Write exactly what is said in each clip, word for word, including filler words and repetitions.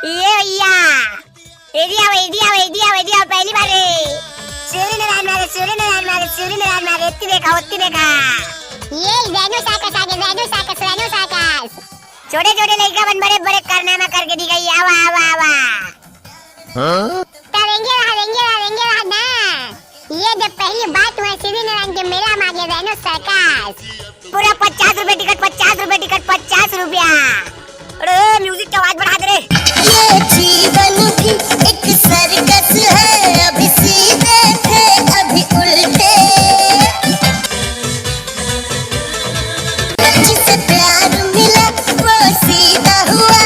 ये भैया, एदी आओ, एदी आओ, एदी आओ, एदी आओ, पहली बार है। सूर्य नारायण मारे, सूर्य नारायण मारे, सूर्य नारायण मारे, इतनी देखा, उतनी देखा। ये रेनो साकस आगे, रेनो साकस, रेनो साकस। छोटे छोटे लइका मन बड़े बड़े कारनामा करके दिखाई, आवा, आवा, आवा। हाँ? तो रेंगे रहा, रेंगे रहा, रेंगे रहा ना। ये जब पहली बार तुम्हारे सूर्य नारायण के मेला में आगे रेनो साकस। पूरा पचास रुपए टिकट, पचास रुपए टिकट, पचास रुपया। अरे, म्यूजिक की आवाज बढ़ा दे रे। ये जीवन भी एक सर्कस है, अभी सीधे थे, अभी उल्टे। जिसे प्यार मिला, वो सीधा हुआ।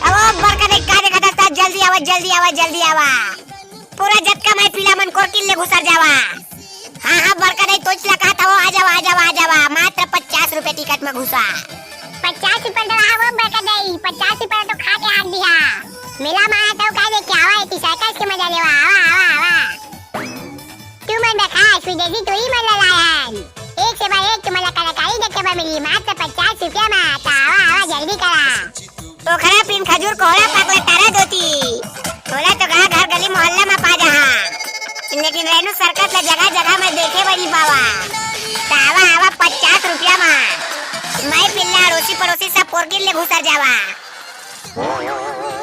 अब बड़का नहीं, का देखा था, जल्दी आवा, जल्दी आवा, जल्दी आवा। पूरा जतका मैं पीला मन कोरकिल ले घुसर जावा। हाँ, हाँ, बड़का दाई, तोच ला कहा था वो, आ जावा, आ जावा, आ जावा, मात्र पचास रुपए टिकट में घुसा। पचास रुपए तो रहा वो बड़का दाई, पचास रुपए तो खा के हाथ दिया। मेला में आया तो का देख के आवा, एती सर्कस के मजा लेवा, आवा, आवा, आवा। तू मन बखा, विदेशी तू ही मन ला लायन। एक से बाद एक तुम्हारा कलाकारी देखे बर मिली, मात्र पचास रुपया में। तो आवा, आवा, जल्दी करा। ओखरा पिन खजूर कोहड़ा पाकला तारा दोती। तोला तो कहा घर गली मोहल्ला में पा जहा, लेकिन रेनू सर्कस ला जगह जगह में देखे बर नहीं पावा। तो आवा आवा पचास रुपया में मैं पिल्ला अड़ोसी पड़ोसी सब पोरकिल ले घुसर जावा।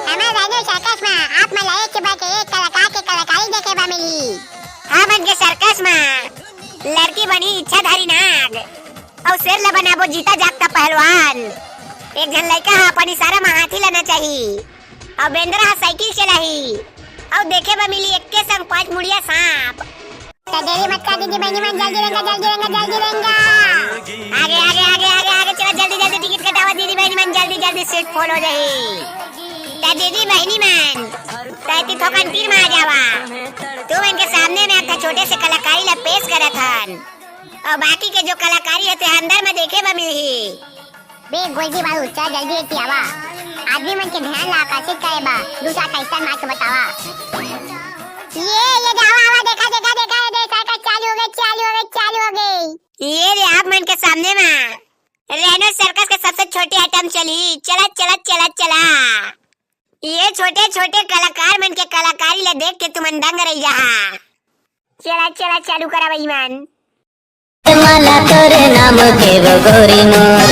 हमारे रेनू सर्कस में आप मन ला एक के बाद एक कलाकार के कलाकारी देखे बर मिली। हाँ मन के सर्कस में लड़की बनी इच्छाधारी नाग। अउ शेर ला बनाबो जीता जागता पहलवान। एक झन लइका ह अपन इशारा म हाथी ला नचाही, अउ बेंदरा ह साइकिल चलाही, अउ देखे बर मिली एक्के संग पांच मुड़िया सांप। त देरी मत कर दीदी बहनी मन, जल्दी रेंगा, जल्दी रेंगा, जल्दी रेंगा। आगे, आगे, आगे, आगे, आगे चला, जल्दी, जल्दी टिकट कटावा दीदी बहनी मन, जल्दी, जल्दी सीट फुल हो जाही। त दीदी बहनी मन, त एती थोकन तीर म आ जावा। तू मन के सामने में एक ठा छोटे से कलाकारी ला पेश करत हन। अउ बाकी के जो कलाकारी हे, ते अंदर में देखे बर मिलही। बे गोल्डी बारू, चल जल्दी एती आवा। आदमी मन के ध्यान ला आकर्षित करे बर दूसरा कइसन नाच बतावा। ये, ये दे, आवा, आवा, देखा, देखा, देखा, ये दे, सर्कस चालू हो गई, चालू हो गई, चालू हो गई। ये रे, आप मन के सामने में रेनो सर्कस के सबसे छोटे आइटम चली। चला, चला, चला, चला। ये छोटे-छोटे कलाकार मन के कलाकारी ला देख के तुमन दंग रही जाहा। चला, चला, चालू करा बेईमान। माला तोरे नाम के वो गोरी मोर।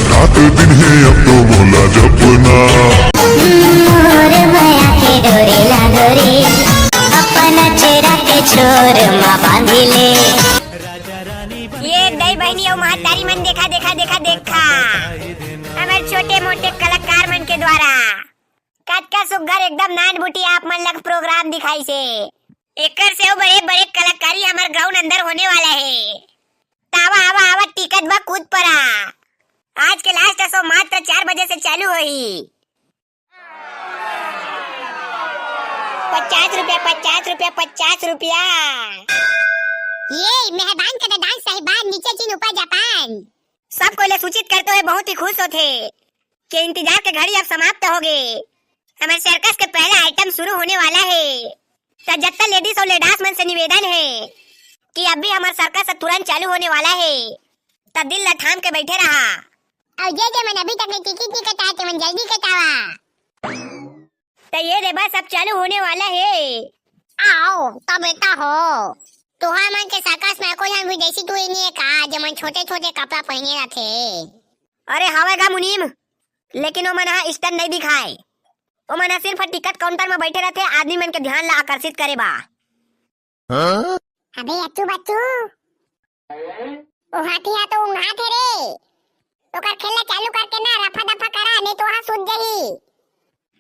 रात दिन है अब तो बोला जपना। मोर मया के डोरी ला गोरी, अपना चेहरा के छोर मा बांधी ले। ये दई बहनी अउ महतारी मन देखा, देखा, देखा, देखा। हमर छोटे मोटे कलाकार मन के द्वारा कतका सुग्घर एकदम नानबुटी आप मन ला प्रोग्राम दिखाइसे। एकर से अउ बड़े बड़े कलाकारी हमर ग्राउंड अंदर होने वाला हे। त आवा, आवा, आवा, टिकट बर कूद परा। आज के लास्ट शो मात्र चार बजे से चालू होही। पचास रुपया, पचास रुपया, पचास रुपया। ये मेहरबान कदरदान साहिबान, नीचे चीन ऊपर जापान। सब कोई ले सूचित करते हुए बहुत ही खुश होथे कि इंतजार के घड़ी अब समाप्त होगे। हमर सर्कस के पहला आइटम शुरू होने वाला हे। त जत्ता लेडीज अउ लेडास मन से निवेदन हे कि अब भी हमर सर्कस ह तुरंत चालू होने वाला हे, त दिल ला थाम के बैठे रहा। अउ जे जे मन अभी तक ले टिकट नहीं कटाए, ते मन जल्दी कटावा। त ये रे बस, अब चालू होने वाला हे। आओ, त बेटा हो, तुहर मन के सर्कस में कोई हम विदेशी टूरी नहीं है का, जे मन छोटे-छोटे कपड़ा पहने रथे? अरे हवय गा मुनीम, लेकिन ओमन ह स्टंट नहीं दिखाए। ओमन ह सिर्फ टिकट काउंटर में बैठे रथे, आदमी मन के ध्यान ला आकर्षित करे बा। हाँ? अबे अतू बतू, ओ हाथी हा तो उंघात हे रे। ओकर खेल ला चालू करके ना रफा दफा करा, नहीं तो वहाँ सूत जाही।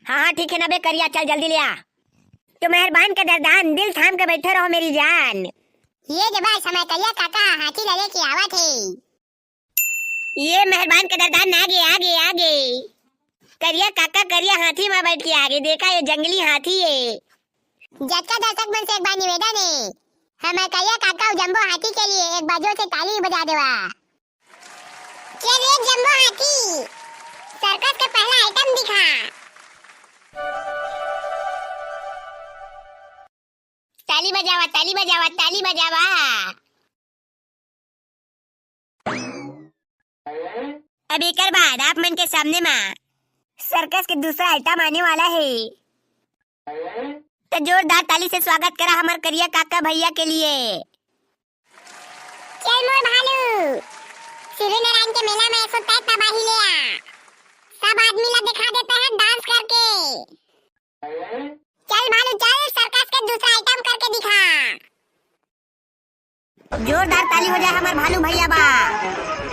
हाँ, हाँ, ठीक है ना बे करिया, चल जल्दी ले आ। तो मेहरबान के दरदान, दिल थाम के बैठे रहो मेरी जान। ये जब समय करिया काका हाथी ला लेके आवत हे। ये मेहरबान के दरदान आगे, आगे, आगे। करिया काका करिया हाथी मा बैठ के आगे, देखा ये जंगली हाथी है। जतका दर्शक मन से एक बार निवेदन है, हमर करिया काका अउ जंबो हाथी के लिए एक बार जोर से ताली बजा देवा। चल रे जंबो हाथी, सर्कस का पहला आइटम दिखा। ताली बजावा, ताली बजावा, ताली बजावा। अब एकर बाद आप मन के सामने मा सर्कस के दूसरा आइटम आने वाला हे। तो जोरदार ताली से स्वागत करा हमर करिया काका भैया के लिए। चल मोर भालू, सूर्यनारायण के मेला में ऐसो तय तबाही ले आ, सब आदमी ला दिखा देते हैं डांस करके। चल भालू चल, सर्कस के दूसरा आइटम करके दिखा। जोरदार ताली हो जाए हमर भालू भैया बा।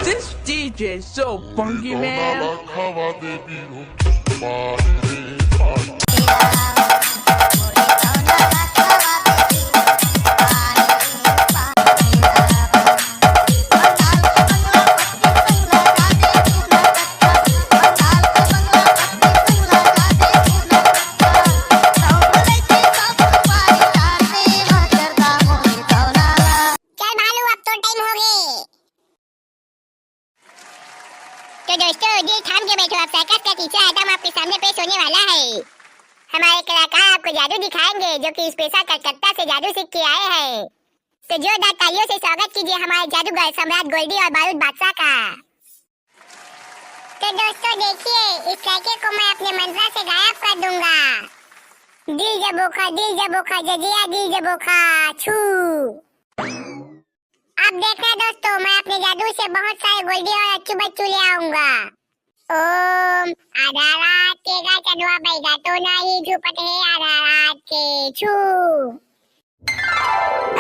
This D J is so funky, man. चल भालू, अब तो टाइम हो गए। तो दोस्तों, दिल थाम के बैठो, अब सर्कस का तीसरा आइटम आपके सामने पेश होने वाला है। हमारे कलाकार आपको जादू दिखाएंगे, जो कि स्पेशल कलकत्ता से जादू सीख के आए हैं। तो जोरदार तालियों से स्वागत कीजिए हमारे जादूगर सम्राट गोल्डी और बारूद बादशाह का। तो दोस्तों देखिए, इस लड़के को मैं अपने मंत्रा से गायब कर दूंगा। दिल जबोखा, दिल जबोखा, जजिया दिल जबोखा, छू। अब देखना दोस्तों, मैं अपने जादू से बहुत सारे गोल्डी और अच्छू बच्चू ले आऊंगा। ओम आधा रात के गा चंदवा बैगा तो नहीं झूपट है आधा रात के छू।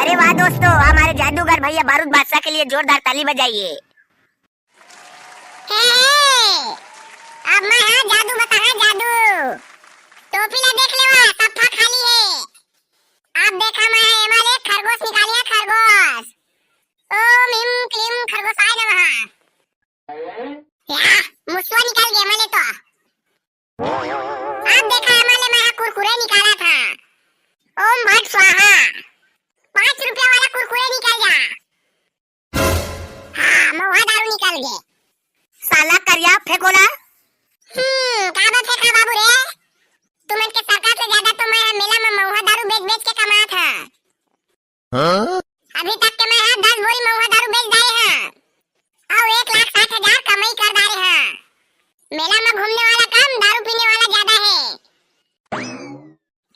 अरे वाह दोस्तों, हमारे जादूगर भैया बारूद बादशाह के लिए जोरदार ताली बजाइए। हे, हे, अब मैं हाँ जादू बता हाँ जादू। टोपी ला देख लेवा, सफा खाली है। अब देखा मैं हाँ एमा ले खरगोश निकालिया खरगोश। ओम हिम क्लीम खरगोशाय नमः। या, मुसवा निकल गया मले तो। अब देखा एमा ले मैं हाँ कुरकुरे निकाला था। ओम भट स्वाहा। पाँच रुपया वाला कुरकुरे निकल जा। हाँ, महुआ दारू निकल गे। साला करिया फेंकोला। हम्म, का बा फेंका बाबू रे? तुमन के सरकार से ज्यादा तो मैं मेला में महुआ दारू बेच बेच के कमात हा। हाँ? अभी तक के मैं हा दस बोरी महुआ दारू बेच डारे हा। अउ एक लाख साठ हजार कमाई कर डारे हा। मेला में घूमने वाला कम, दारू पीने वाला ज्यादा है।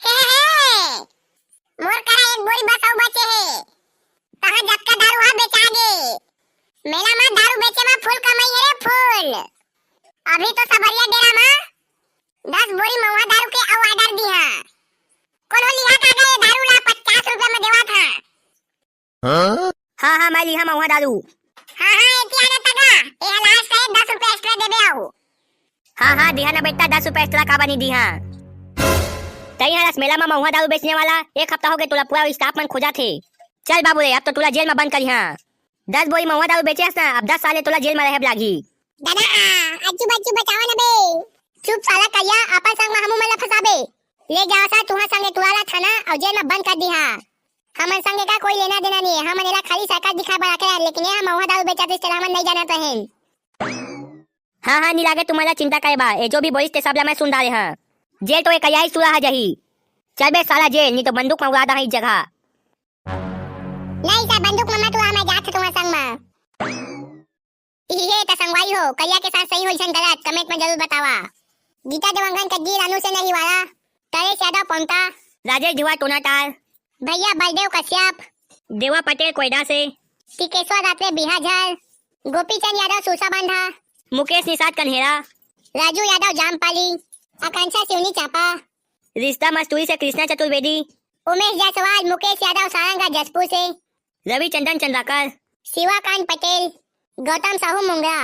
हे, हे, हे। मोर करा एक बोरी बस अउ बचे हे। तहां जतका दारू हा बेचा गे। मेला मा दारू बेचे मा फुल कमाई हे रे फुल। अभी तो सबरिया डेरा मा दस बोरी महुआ दारू के अउ order दिहा। कोनो लिहा का गे दारू ला पचास रुपया मा देवा था। हाँ? हाँ, हाँ, मैं लिहा महुआ दारू। हाँ, हाँ, एती आना तगा। ए लास्ट है, दस रुपया extra देबे अउ। हाँ, हाँ, दिहा ना बेटा, दस रुपया extra काबर नी दिहा। तई हा रसमेला मा महुआ दारू बेचने वाला, एक हफ्ता हो गए तोला पूरा staff मन खोजथे। चल बाबू रे, अब तो तोला जेल मा बंद करिहा। दस बोरी महुआ दारू बेचे हस ना, अब दस साल ले तोला जेल मा रहे लागही। दादा, आ, अज्जू बज्जू बचावा ना बे। चुप साला करिया, अपन संग मा हमू मन ला फंसाबे। ले जावा सा तुहा संगे टुरा ला थाना अउ जेल मा बंद कर दिहा। हमन संग एकर कोई लेना देना नहीं है, हमन एला खाली सरकार दिखाए बर रखे हन, लेकिन ये हम महुआ दारू बेचत रहिस, तेला हमन नहीं जानत रहेन। हाँ, हाँ, नहीं लागे तुमन ला चिंता करे बर, ये जो भी बोलिस ते सब ला मैं सुन डारे हाँ। जेल तो एक अयाई सुरा हा जही। चल बे साला जेल, नहीं तो बंदूक मंगवा दा हाँ इस जगह। नहीं सर, बंदूक मंगा तू, मैं जात तुम्हारे संग मा। इहे त संगवारी हो, करिया के साथ सही होइसन गलत, comment में जरूर बतावा। गीता देवांगन का जी रानू से नहीं वाला, तरेश यादव पौंटा, राजेश धुआ टोनाटार, भैया बलदेव कश्यप, देवा पटेल कोयडा से, टिकेश्वर रात्रे बिहाझर, गोपीचंद यादव सूसा बांधा, मुकेश निषाद कन्हेरा, राजू यादव जामपाली, आकांक्षा सिवनी चांपा, रिश्ता मस्तूरी से कृष्णा चतुर्वेदी, उमेश जायसवाल, मुकेश यादव सारंगा जसपुर से, रविचंदन चंद्राकर, शिवाकांत पटेल, गौतम साहू मुंगरा।